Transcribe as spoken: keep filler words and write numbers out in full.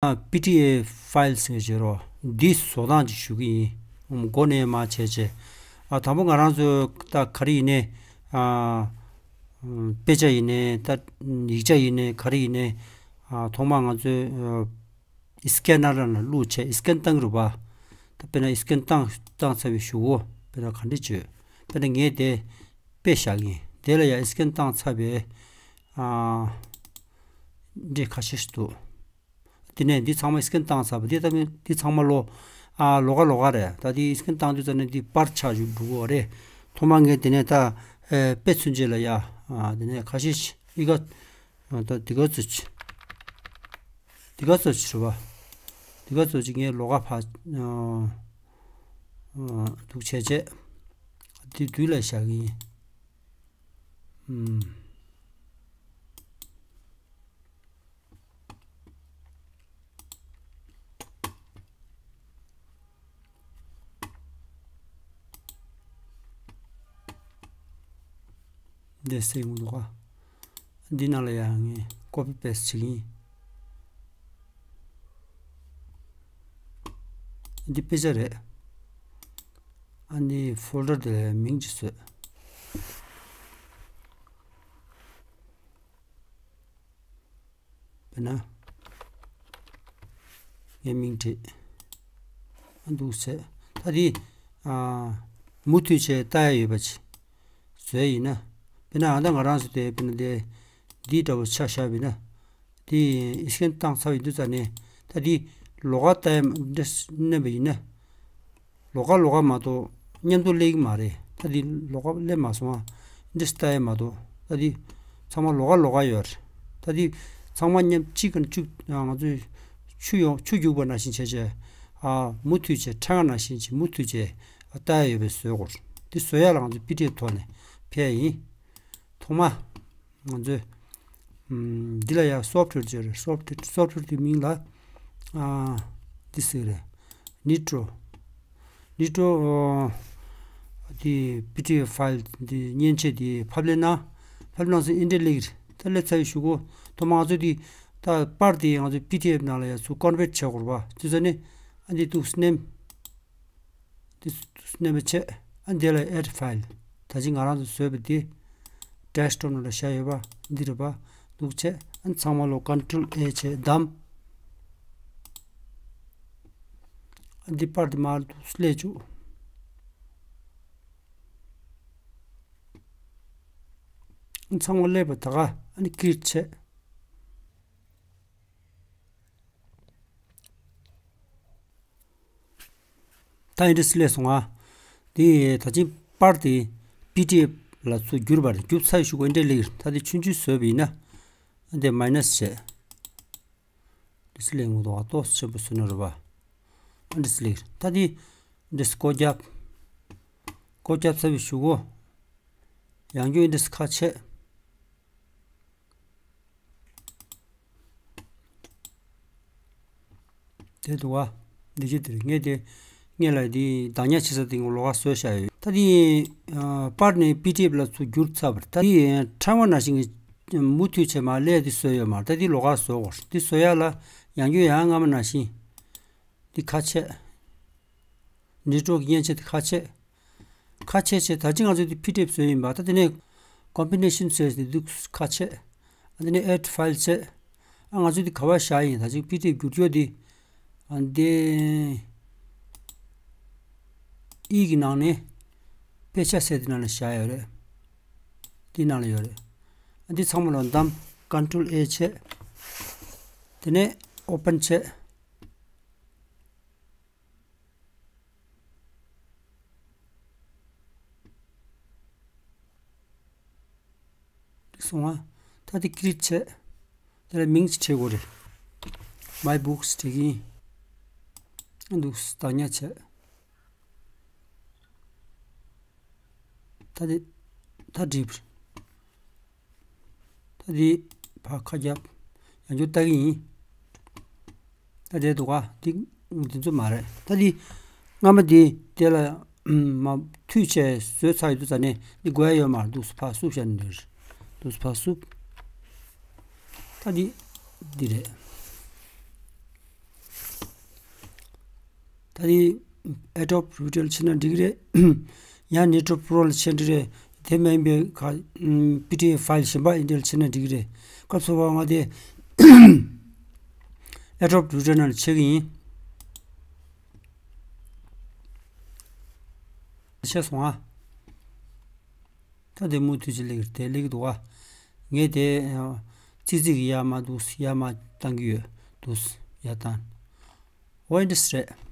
པི་ཌི་ཨེཕ་ཕའིལ་ཟེར་བྱས་རོ། འདི་བཟོ་སྟངས་ཅིག་ཞུ་གི་ཡིན། འགོ་ནས་མར་བྱས་བྱས། ཨ་དང་པོ་ང་རང་ཚོ་ད་ག་རེ་ཡིན་ནའི། ཨ་དཔེ་ཆ་ཡིན་ནའི་ད་ཡིག་ཆ་ཡིན་ནའི་ག་རེ་ཡིན་ནའི། ཨ་ཐོག་མར་ང་ཚོས་ཨ་སི་ཀེ་ནར་ནང་ལ་བླུགས་བྱས་སི་ཀེན་བཏང་གི་རེད་པ། ད་དཔེར་ན་སི་ཀེན་བཏང་བཏང་ཚར་བའི་གཞུག་གུ་དཔེར་ན་ག་འདྲ་བྱོས། དཔེར་ན་ངས་དེ་དཔེ་བཞག་གི་ཡིན། དེ་ལ་ཡང་སི་ཀེན་བཏང་ཚར་བའི་ཨ་འདྲ་ཁ་ཤས་ཤིག་འདུག་དེ་ནས་འདི་ཚང་མ་སི་ཀེན་བཏང་ཚར་བ་འདི་ལྟ་བུ་འདི་ཚང་མ་ལོ། ཨ་ལོགས་ཀ་ལོགས་ཀ་རེད། ད་འདི་སི་ཀེན་བཏང་དུས་ཙམ་ནས་འདི་པར་ཆགས་བཞག་འགྲོ་གི་ཡོད་རེད། ཐོག་མ་ངས་དེ་ནས་ད་ཨེ་དཔེ་མཚོན་བྱེད་ལ་ཡ། ཨ་དེ་ནས་ཁ་ཤས་ཤིག་ཨི་ག་ཨ་ད་འདི་ག་ཚོད་ཅིག་འདི་ག་ཚོད་ཅིག་རེད་པ། འདི་ག་ཚོད་ཅིག་ངས་ལོགས་ཀ་ཕར་ཨ་ཨ་འདུག་བྱས་བྱས། འདི་དུས་ལ་བཞག་གི་ཡིན། ཨུམ། འདི་སེ་ཡོང་འདུག་ག་འདི་ནང་ལ་ཡང་ངས་ཀོ་པི་པེ་སི་བྱེད་ཀྱི་ཡིན། འདི་དཔེ་ཆ་རེད། ཨ་ནི་ཕོལ་ཌར་དེ་ལ་མིང་ཅིག་བཟོས། དཔེར་ན། ངའི་མིང་བྲིས། ཨ་འདུག་བྱས། ད་འདི། ཨ་མུ་མཐུད་བྱས་ལྟ་ཡ་ཡོད་པ་ཅིག་བཟོས་ཡིན་ན། དཔེར་ན་ཨ་ད་ང་རང་ཚོ་དེ་དཔེར་ན་དེ། འདི་འདྲ་བོ་ཆ་བཞག་པ་ཡིན་ན། འདི་སི་ཀེན་བཏང་ཚར་བའི་དུས་ཙམ་ནས་ད་འདི་ལོགས་ཀ་ལྟ་ཡ་འདྲ་མནན་པ་ཡིན་ན། ལོགས་ཀ་ལོགས་ཀ་མ་གཏོགས་མཉམ་དུ་སླེབས་ཀྱི་མ་རེད། ད་འདི་ལོགས་ཀ་སླེབས་མ་སོང་ང་། འདི་ལྟ་ཡ་མ་གཏོགས་ད་འདི་ཚང་མ་ལོགས་ཀ་ལོགས་ཀ་ཡོད་རེད། ད་འདི་ཚང་མ་མཉམ་གཅིག་གི་གཅིག་ང་ཚོས་ཆུ་ཡོང་ཆུ་རྒྱུག་པ་ནང་བཞིན་བྱས་བྱས། ཨ་མུ་མཐུད་བྱས་ཕྲེང་བ་ནང་བཞིན་བྱས་མུ་མཐུད་བྱས་ལྟ་ཡ་ཡོད་པའི་བཟོ་དགོས། འདི་བཟོ་ཡ་ལ་ང་ཚོས་པི་ཌི་ཨེཕ་ཐོག་ནས་ཕེབས་ཡ་ཡིན། ཐོག་མ། ང་ཚོས། ཨམ། འདི་ལ་ཡང་སོབ་ཝེར་ཅིག་ཡོད་རེད། སོབ་ཝེར་སོབ་ཝེར་དེའི་མིང་ལ། ཨ། འདི་ཟེར་གྱི་རེད། ནི་ཊོ། ནི་ཊོ། ཨ། འདི་པི་ཌི་ཨེཕ་ཕའིལ་འདི་མཉེན་ཆས་འདི་ཕབ་ལེན་གནང་། ཕབ་ལེན་གནང་ཚེ་འདི་འདྲ་སླེབས་ཀྱི་རེད། ད་སླེབས་ཚར་བའི་གཞུག་གུ་ཐོག་མ་ང་ཚོས་འདི་ད་པར་འདི་ང་ཚོས་པི་ཌི་ཨེཕ་ནང་ལ་ཡང་ཚུར་ཀོན་ཝེརཊ་བྱེད་དགོས་རེད་པ། དེ་ཚོ་ནི་ཨ་འདི་འདུག་སེ་མནན། དེ་མནན་པ་བྱས། ཨ་འདི་ལ་add file། ད་ཅི་ང་རང་ཚོ་བཟོས་པ་དེ་ཌེ་སི་ཊོབ་ནང་ལ་བཞག་ཡོད་པ་འདི་རེད་པ། འདུག་བྱས་ཨ་ཚང་མ་ལོ་ཀོན་ཊོལ་ཨེ་བྱས་བདམས། ཨ་འདི་པར་འདི་མར་འདུག་སེ་སླེབས་བཅུག་ཨ་ཚང་མ་སླེབས་པ་ད་ག་ཨ་ནི་ཀི་རི་ཨེཊ་བྱས། ད་ཨེ་འདྲ་སེ་སླེབས་སོང་ང་། དེ་ད་ཅི་པར་དེ་པི་ཌི་ཨེཕ་ལ་ཚུར་བསྒྱུར་བ་རེད། བསྒྱུར་ཚར་ཞུ་གོ་ཨེ་འདྲ་སླེབས་ཡོད། ད་དེ་ཆུང་ཆུང་བཟོས་པ་ཡིན་ན། ཨ་འདི་མའི་ནས་བྱས། འདི་སེ་སླེབས་འོང་དོ། ཏོག་ཙམ་ཆེན་པོ་བཟོས་ན་རེད་པ། ཨ་འདི་སེ་སླེབས། ད་དེ་འདི་སེ་སྒོ་བརྒྱབ། སྒོ་བརྒྱབ་ཚར་བའི་གཞུག་གུ། ཡང་བསྐྱར་ཨེ་འདྲ་སེ་ཁ་ཕྱེ། དེ་འདུག་བ། འདི་ཅི་དེ་རེད། ངས་དེ་ངས་ལ་དེ་བདག་ཉར་བྱེད་ས་དེ་ངོ་ལོགས་ཀ་བཟོས་བཞག་ཡོད། ད་དེ་པར་ནས་པི་ཌི་ཨེཕ་ལ་ཚུར་བསྒྱུར་ཚར་བ་རེད། ད་དེ་ཕྲེང་བ་ནང་བཞིན་གྱི་མུ་མཐུད་བྱས་མར་སླེབས་དེ་བཟོས་ཡོད་མ་རེད། ད་དེ་ལོགས་ཀ་བཟོ་དགོས། དེ་བཟོ་ཡ་ལ་ཡང་བསྐྱར་ཡང་སྔ་མ་ནང་བཞིན་དེ་ཁ་ཕྱེ། ནི་ཊོ་གི་མཉེན་ཆས་དེ་ཁ་ཕྱེ། ཁ་ཕྱེ་བྱས་ད་ཅི་ང་ཚོས་དེ་པི་ཌི་ཨེཕ་བཟོས་ཡིན་པ། ད་དེ་ནས་ཀོམ་པི་ནེ་ཤན་ཟེར་དེ་འདུག་ཁ་ཕྱེ། ཨ་དེ་ནས་add file བྱས། ཨ་ང་ཚོས་དེ་ག་པར་བཞག་ཡིན། ད་ཅི་པི་ཌི་ཨེཕ་བསྒྱུར་རྒྱུ་དེ། ཨ་འདི་ཨི་གི་ནང་ནས་དཔེ་ཆ་ཟེར་དེ་ནང་ལ་བཞག་ཡོད་རེད། དེ་ནང་ལ་ཡོད་རེད། ཨ་འདི་ཚང་མ་ལ་བདམས། ཀོན་ཊོལ་ཨེ་བྱས། དེ་ནས་ཨོ་པན་བྱས། སོང་ང་། ད་དེ་ཀི་རི་ཨེཊ་བྱས། དེ་ལ་མིང་ཅིག་བྲིས་དགོས་རེད། མའི་བུག་སི་བྲིས་ཀྱི་ཡིན། འདུག་སེ་བདག་ཉར་བྱས། ད་དེ་ད་འགྲིག་པ་རེད། ད་འདི་ཕར་ཁ་རྒྱབ། ཡང་བསྐྱར་ལྟ་གི་ཡིན། ད་དེ་འདུག་ག་འདི་འདི་ཚོ་མ་རེད། ད་འདི་སྔ་མ་འདི་དེ་ལ་མ་མཐུད་བྱས་བཟོས་ཚར་ཡོད་དུས་ཙ་ནས་འདི་དགོས་ཡ་ཡོད་མ་རེད། འདུག་སེ་ཕར་བསུབ་བཞག་ནས་འདུག་འདུག་སེ་ཕར་བསུབ། ད་འདི་འདི་རེད། ད་དེ་Adobe Reader ལ་ཕྱིན་ན་འགྲིག་གི་རེད། ཡང་Nitro Pro ལ་ཕྱིན་འགྲིག་རེད། དེ་མིན་པའི་ག་ཨམ་PDF ཕའིལ་གཞན་པ་ཨིན་དེ་ལ་ཕྱིན་ན་འགྲིག་གི་རེད། སྐབས་སུ་བབ་ང་དེ་Adobe Reader ནང་ལ་ཕྱིན་གི་ཡིན། ཤེས་སོང་ཨ། ད་དེ་མུ་མཐུད་ཅིག་སླེབས་ཀྱི་རེད། དེ་སླེབས་ཀྱི་འདུག་ཨ། ངས་དེ་ཨ་ཙིག་ཙིག་གི་ཡར་མར་འདུག་ཡར་མར་བཏང་གི་ཡོད། འདུག་ཡར་བཏང་། འོ་འདི་འདྲས་རེད།